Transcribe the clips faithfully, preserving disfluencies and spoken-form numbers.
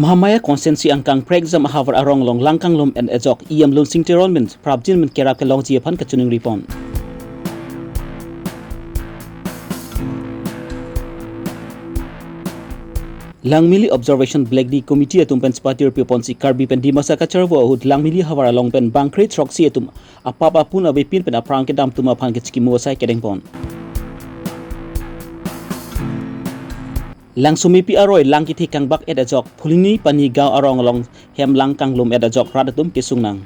Mahamaya constituency angkang Prekjam ahavar arong along lang kanglum-et ajok E M Lunsing Teron pen prapjin pen kerap kelongji aphan kachiningri pon. Langmili Observation Black Day Committee atum pen chepatirpi ponsi Karbi pen Dimasa kacharvo ahut Langmili havar along pen bangkre throksi atum apap apun avepin pen apran kedam atum aphan kechikimo asai kedeng pon. Langsomepi aroi lang kethe kangbak-et ajok Phuloni Pani gaon arong along hem lang kanglum-et ajok rat atum kesung nang.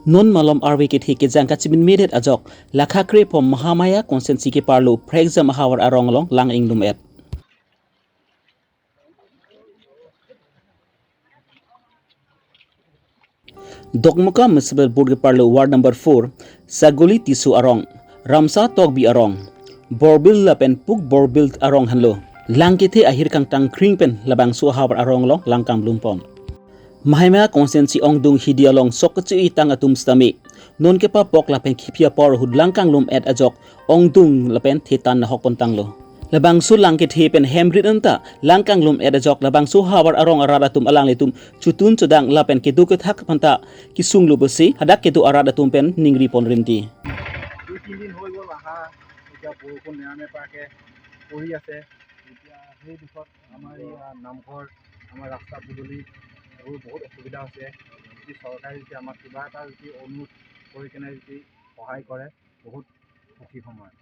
Non malom arve kethe kejang kachimin medet ajok lakha krepho Mahamaya constituency keparlo Prekjam ahavar arong along lang inglum-et. Dokmoka Municipal Board keparlo ward number four, Sagoli Tisso arong, Ramsa Tokbi arong, Borbil lapen Puk Borbil arong henlo lang kethe ahir kangtang kring pen labangso ahavar arong along lang kanglum pon. Mahamaya constituency ongdung hidi along sok kecho-i tang atum sitame non kepapok lapen khiphi apor ahut lang kanglum-et ajok ongdung lapen thetan nahok pon tanglo. Labangso lang kethe pen hem rit anta lang kanglum-et ajok labangso havar arong arat atum alanglitum chotun chodang lapen kedo kethak aphanta kesunglo pusi hadak kedo arat atum pen ningri pon rinti. দুই তিনিদিন হৈ গ'ল, আহা এতিয়া বৰষুণ নেৰানেপেৰাকৈ পৰি আছে। এতিয়া সেই দিশত আমাৰ এই, আ, নামঘৰ, আমাৰ ৰাস্তা পদূলি এইবোৰ বহুত অসুবিধা হৈছে। যদি চৰকাৰে যদি আমাক কিবা এটা যদি অনুৰোধ কৰি কেনে যদি সহায় কৰে, বহুত সুখী হ'ম আৰু।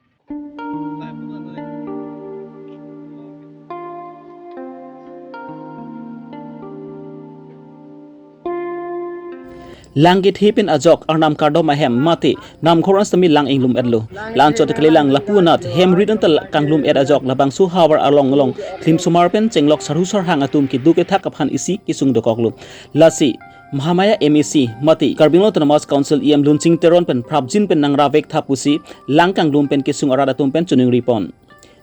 Lang kethe pen ajok arnam kardom ahem mate namghor an sitame lang inglum-etlo. La-anchot kalilang lapu anat hem rit anta kanglum-et ajok labangso havar along along klimsomar pen chenglok sarhu sarhang atum kedo kethak aphan isi kesung dokoklo. Lasi Mahamaya M A C mate Karbi Anglong Autonomous Council E M Lunsing Teron pen prapjin pen nangrap vek tha pusi lang kanglum pen kesung arat atum pen chiningri pon.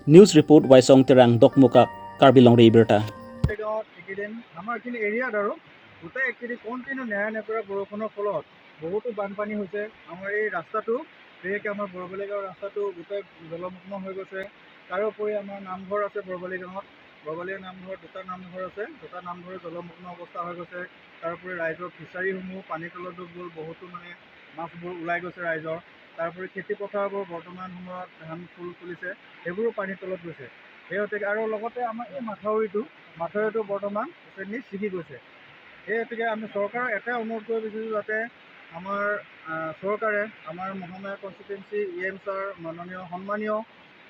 News report, Waisong Terang, Dokmoka, Karbi Longri Abirta. গাঁৱত এইকেইদিন আমাৰ এইখিনি এৰিয়াত আৰু গোটেই এইকেইদিন কণ্টিনিউ নেৰানেপেৰা বৰষুণৰ ফলত বহুতো বানপানী হৈছে। আমাৰ এই ৰাস্তাটো, বিশেষকৈ আমাৰ বৰবলি গাঁৱৰ ৰাস্তাটো গোটেই জলমগ্ন হৈ গৈছে। তাৰোপৰি আমাৰ নামঘৰ আছে বৰবলি গাঁৱত, বৰবলি নামঘৰ, দুটা নামঘৰ আছে, দুটা নামঘৰ জলমগ্ন অৱস্থা হৈ গৈছে। তাৰোপৰি ৰাইজৰ ফিচাৰীসমূহ পানীৰ তলত ডুব গ'ল, বহুতো মানে মাছবোৰ ওলাই গৈছে ৰাইজৰ। তাৰোপৰি খেতি পথাৰবোৰ বৰ্তমান সময়ত ধান ফুল ফুলিছে, সেইবোৰো পানীৰ তলত গৈছে। সেই গতিকে আৰু লগতে আমাৰ এই মাথাউৰিটো, মাথাউৰিটো বৰ্তমান ছেণ্ডি ছিগি গৈছে। সেই গতিকে আমি চৰকাৰক এটাই অনুৰোধ কৰিব বিচাৰিছোঁ যাতে আমাৰ, আহ, চৰকাৰে আমাৰ Mahamaya constituency E M sir, মাননীয় সন্মানীয়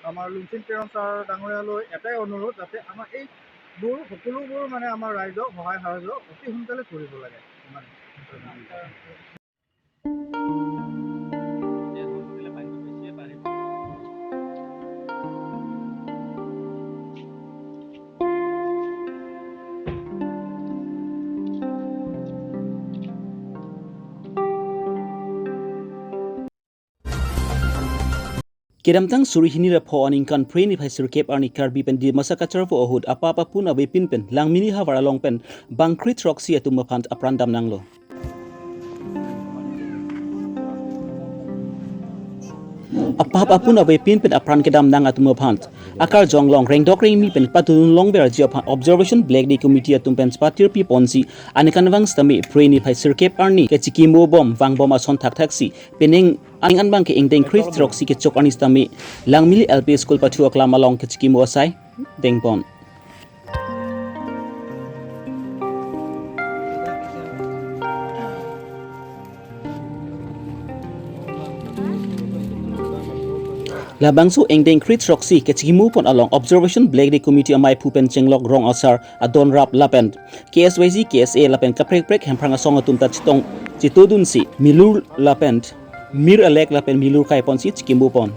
আমাৰ লুংচিন প্ৰেৰণ ছাৰ ডাঙৰীয়ালৈ এটাই অনুৰোধ যাতে আমাৰ এইবোৰ সকলোবোৰ মানে আমাৰ ৰাইজক সহায় সাহায্য অতি সোনকালে কৰিব লাগে। ইমানে। Kedamtang suri hini ra pho aningkan Phre niphai sirkep arni Karbi pen Dimasa kacharvo ahut apap apun avepin pen Langmili havar along pen bangkre throksi atum aphan apran damnanglo. Apap apun avepin pen apran kedamnang atum aphan akarjong along rengdok rengmi pen padun longverji aphan Observation Black Day Committee atum pen chepatirpi ponsi aningkanvang sitame Phre niphai sirkep arni kechikimo bom vangbom ason thakthaksi penang aning anbang ke ingdeng kre throksi kechok arni sitame Langmili L P School pathu aklam along kechikimo asai dengpon. Labangso ingdeng kre throksi kechikimo pon along Observation Black Day Committee amei aphu pen chenglok rong asar adon rap lapen K S Y G, K S A lapen kaprek prek hemprang asong atum ta chetong chetodunsi milur lapen mir alek lapen milur kai ponsi chikimo pon.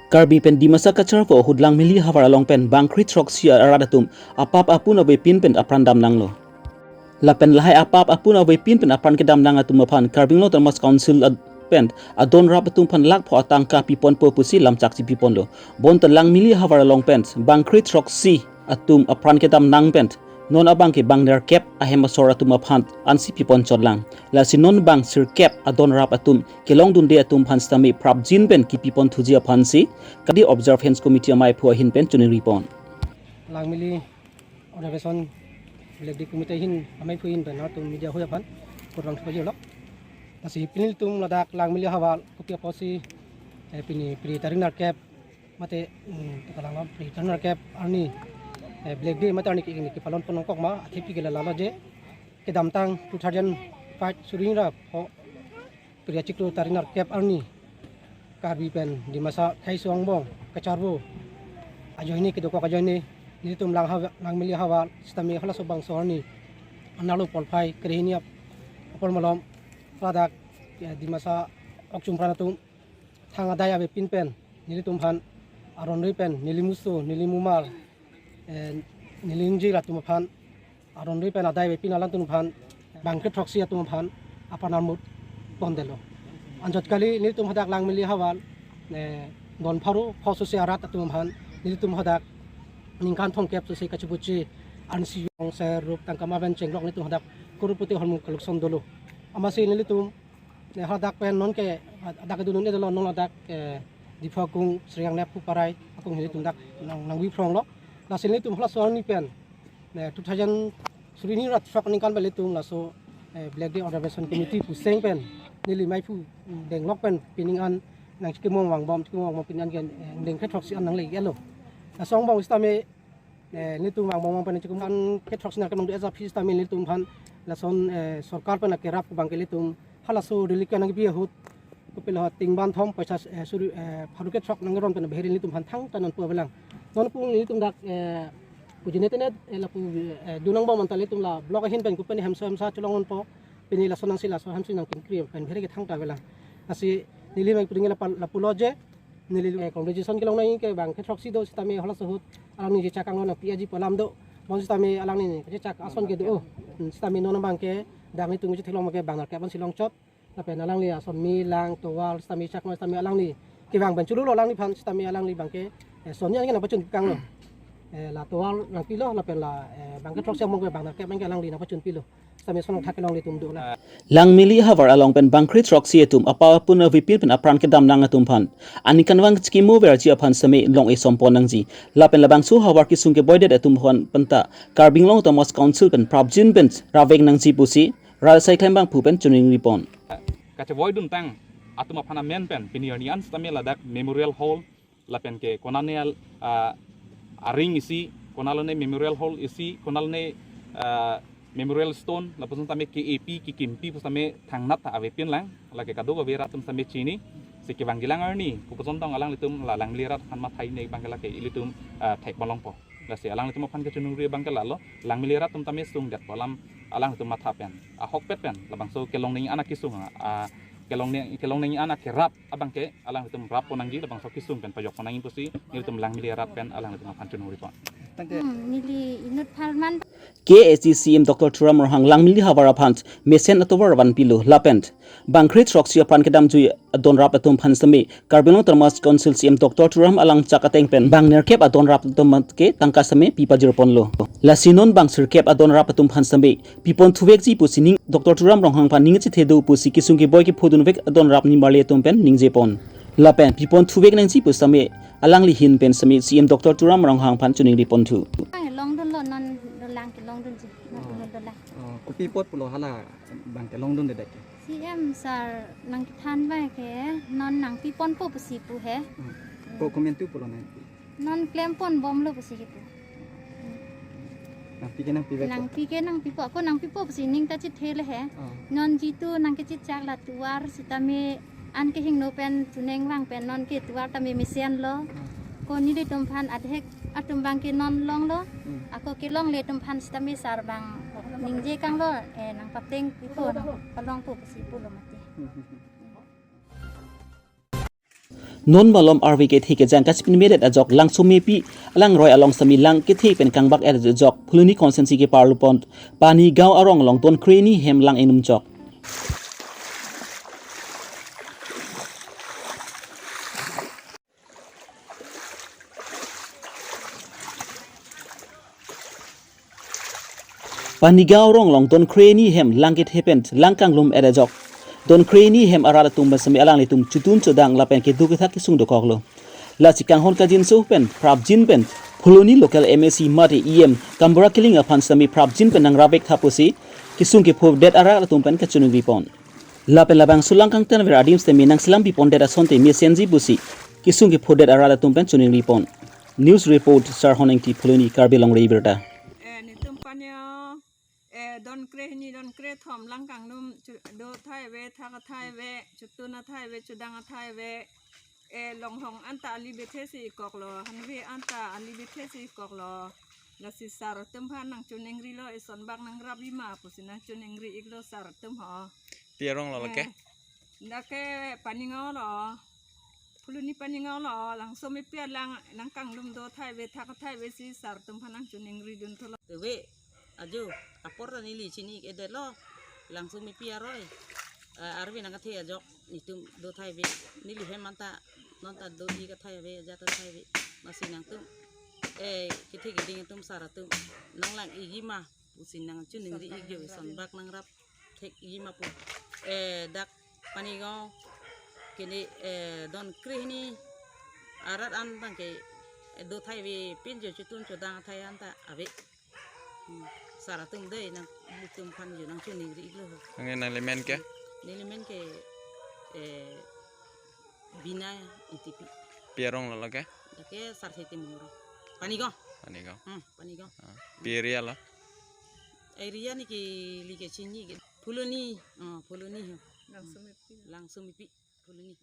Karbi pen Dimasa kacharvo ahut Langmili havar along pen bangkre throksi arat atum apap apun avepin pen apran damnanglo. Lapen lahai apap apun avepin pen apran kedamnang atum aphan Karbi Anglong Autonomous Council ad-, pen adon rap atum aphan lakh pho atangka piponpo pusi lamchak chipiponlo. Bonta Langmili havar along pen bangkre throksi atum apran kedamnang pen Non abangke bang nerkep ahem asor atum aphan ansi pipon chotlang. Lasi non bang sirkep adon rap atum kelongdunde atum aphan sitame prapjin pen kipipon thuji aphansi Karbi Observance Committee amaiphu ahin pen chiningripon. Langmili Observation Black Day Committee ahin amaiphu ahin pen atum media hoi aphan kurang thupajirlo. Lasi pini ilitum ladak Langmili havar kopi apotsi, eh, pini Phre tarik nerkep mate, mm, kalang lo, Phre tarik nerkep arni, eh, Black Day mate arni ke ini kepalon pon nangkok ma, athepi ke lalo je, kedamtang two thousand five suri hini ra pho, Phre achiklo tarik nerkep arni Karbi pen Dimasa khei suang bong kacharvo ajoine kedokok ajoine nelitum Lang hav-, Langmili havar sitame halaso bangso arni analo polphai krehini ap-, apor malom ladak, eh, Dimasa okchum pran atum thang adai avepin pen nelitum aphan aron ri pen neli muso, neli mumar, eh, neli ingjir atum aphan aron ri pen adai avepin alangtum aphan bang kethroksi atum aphan aphan armut pondetlo. Anchot kali nelitum hadak Langmili havar, eh, don pharo pho sose arat atum aphan nelitum hadak ningkan thomkep sose kachipuchi ansi yong ser rup tangka maven chenglok nelitum hadak crorepati ahormu collection dolo. Amatsi nelitum, eh, hadak pen nonke, hadak kedun un-edetlo non hadak, eh, Diphu akung Sri Angnep Phuparai akung nelitum dak nang, nangvi phronglo. Lasi nelitum halaso arni pen, eh, two thousand suri hini ra throk aningkan pen ilitum laso, eh, Black Day Observation Committee puseng pen neli maiphu, mm, denglok pen pining an nangchikimong vangbom, chikimong vangbom pining an ke, eh, deng kethroksi an nangle-etlo. Laso angbong sitame, eh, nelitum vangbom pen chikum an kethroksi nerkep nangdo esa aphi sitame nelitum aphan lason, eh, sorkar pen akerap abangke ilitum halaso relief camp nangpi ahut kopilo ting ban thom poisa, eh, suri, eh, pharo kethom nangron pen baheri nelitum aphan thangta nonpu avelang. Nonpu nelitum dak, eh, pujine tene, eh, lapu, eh, dun nangbom anta ilitum la block ahin pen kopine hemso hemsa cholong nonpo, pini lason nangsi lason hemsi nangkingkri pen baheri ke thangta avelang. Lasi neli maiphu atum ke lapu, lapulo je, neli, eh, congratulation kelong nangji ke bang kethroksi do sitame halaso ahut alangli chechak angno nangpi aji pu alam do. Bonsitame alangli chechak ason ke do. Hmm, sitame non abangke dak nelitum chetheklong abangke bang nerkep ansi longchot. Lapen alangli ason me lang tovar sitame chak no sitame alangli kevang pen chululo alangliphan sitame alangli abangke, eh, son ni anke nangpachun kanglo. Eh, la tovar nangpilo lapen la, eh, bang kethroksi among ke bang nerkep anke alangli nangpachun pilo. Sitame son thak kelong nelitum do la. Langmili havar along pen bang kethroksi atum apapun avepin pen apran kedam nang atum aphan aningkanvang chikimo verji aphan sitame long-e sompon nangji. Lapen labangso havar kesung keboidet atum aphan penta Karbi Anglong Autonomous Council pen prapjin pen rapvek nangji pusi ral sai klem bangphu pen chiningripon. Kachevoi duntang atum aphan amen pen pini arni an sitame ladak Memorial Hall lapen ke konane al-, ah, aring isi, konalone Memorial Hall isi, konalone, ah, Memorial Stone, lapuson tame K A P, kekimpi pusitame thangnat ta avepin lang, lake kadokave rat atum sitame chini, si kevangji lang arni, kopuson tong alanglitum la Langmili rat aphan mathai ne abangke lake ilitum, ah, thek malongpo. Lasi alanglitum aphan kachiningri abangke lalo, Langmili rat atum tame sungdetpo alam alanglitum matha pen, ahokpet pen, labangso kelong ning anak kesung, ah, kelong ning, kelong ning anak kerap abangke alanglitum rappon nangji labangso kesung pen pajokpon nangji pusi nelitum Langmili arat pen alanglitum aphan chiningripon. Hmm, neli inut pharman. K A A C C E M Doctor Tuliram Ronghang Langmili havar aphan mesen atovar vanpilo lapen bang kethroksi apran kedamjui adon rap atum aphan sitame Karbi Anglong Autonomous Council C E M Doctor Tuliram alang chak ateng pen bang nerkep adon rap atum ke tangka sitame pipajirponlo. Lasi non bang sirkep adon rap atum aphan sitame pipon thuvekji pusi ning Doctor Tuliram Ronghang aphan ning chethe do pusi kesung keboi kephodunvek adon rap nimarli atum pen ningjepon. Lapen pipon thuvek nangji pusitame alangli ahin pen sitame C E M Doctor Tuliram Ronghang aphan chiningripon thu. Longdunlo non dolang kelongdunji. Non dolang. Oh, kopi apot pulo hala bang kelongdunde dak ke? C E M sir nangkethan abangke non nangpiponpo pusi pu he. Hmm. Ko komantu pulo nang? Non klemponbomlo pusi kipu. Nangpi ke nangpivek? Nangpi ke nangpipo, ako nangpipo pusi ning ta chithe le he. Oh. Non jitu nangkechechak la tovar sitame an kehingno pen chuneng vang pen nonke tovar tame mesenlo. Oh. Ko nelitum aphan adhek atum abangke non longlo. Hmm. Ako kelongle atum aphan sitame sir abang ningje kanglo, eh, nangpateng pipo, nangpalongpo pusi pulo mati. Hmm, hmm, hmm. Non malom arve kethe kejang kachepinmedet ajok Langsomepi alangroi along sitame lang kethe pen kangbak-et ajok Phuloni constituency keparlupon Panigaon arong along don kreni hem lang enum chok. Panigaon rong along don krehini hem langkethe pen langkanglum-et ajok. Don krehini hem arat atum pen semi alanglitum chotun chodang lapen keduk kethak kesung dokoklo. Lasi kanghon kajinso pen prapjin pen Phuloni local M A C mate E M Kambura Killing aphan semi prapjin pen nangrap-ik tha pusi kesung kephodet arat atum pen kachiningri pon. Lapen labangso langkangtangver adim semi nangselam pipondet asonte mesenji pusi kesung kephodet arat atum pen chiningri pon. News report, Sarhon Engti, Phuloni, Karbi Longri Abirta. Eh, netum panio, eh, don krehini, don krethom langkanglum chu-, do thai ave, thak athai ave, chotun athai ave, chodang athai ave, eh, longhong anta ali bethe si koklo, hanve anta ali bethe si koklo. Lasi sar atum aphan nangchiningrilo, ison bak nangrap-ik ma pusi nangchiningri-iklo sar atum ho. Pi arong lo lake? Eh, lake Panigaon lo. Phuloni Panigaon lo, Langsomepi alang nangkanglum do thai ave, thak athai ave si sar atum aphan nangchiningridun thulo. Ave, ajo, apor ta neli chini-ik-edetlo, Langsomepi aroi, eh, arve nangkethe ajok, netum do thai ave, neli hem anta, non ta do-ik athai ave, ajat athai ave, lasi nangtum, eh, kethe keding atum sar atum, nanglang-ikji ma pusi nangchiningri-ik jo, ison bak nangrap thek-ikji ma pu. Eh, dak Panigaon kene, eh, don krehini arat an abangke, eh, do thai ave pinjo, chotun chodang athai anta ave. Hmm. Sar atum dei nangtum aphan jo nangchiningri-iklo. Nang, nangli men ke? Neli men ke, eh, Bina Engtipi. Pi arong lo lake? Lake Sarthe Timung arong. Panigaon. Panigaon. Hmm, Panigaon. Ah, pi area lo? Area neli ke, neli ke chini ke. Phuloni, oh, Phuloni ho. Langsomepi. Langsomepi, Phuloni.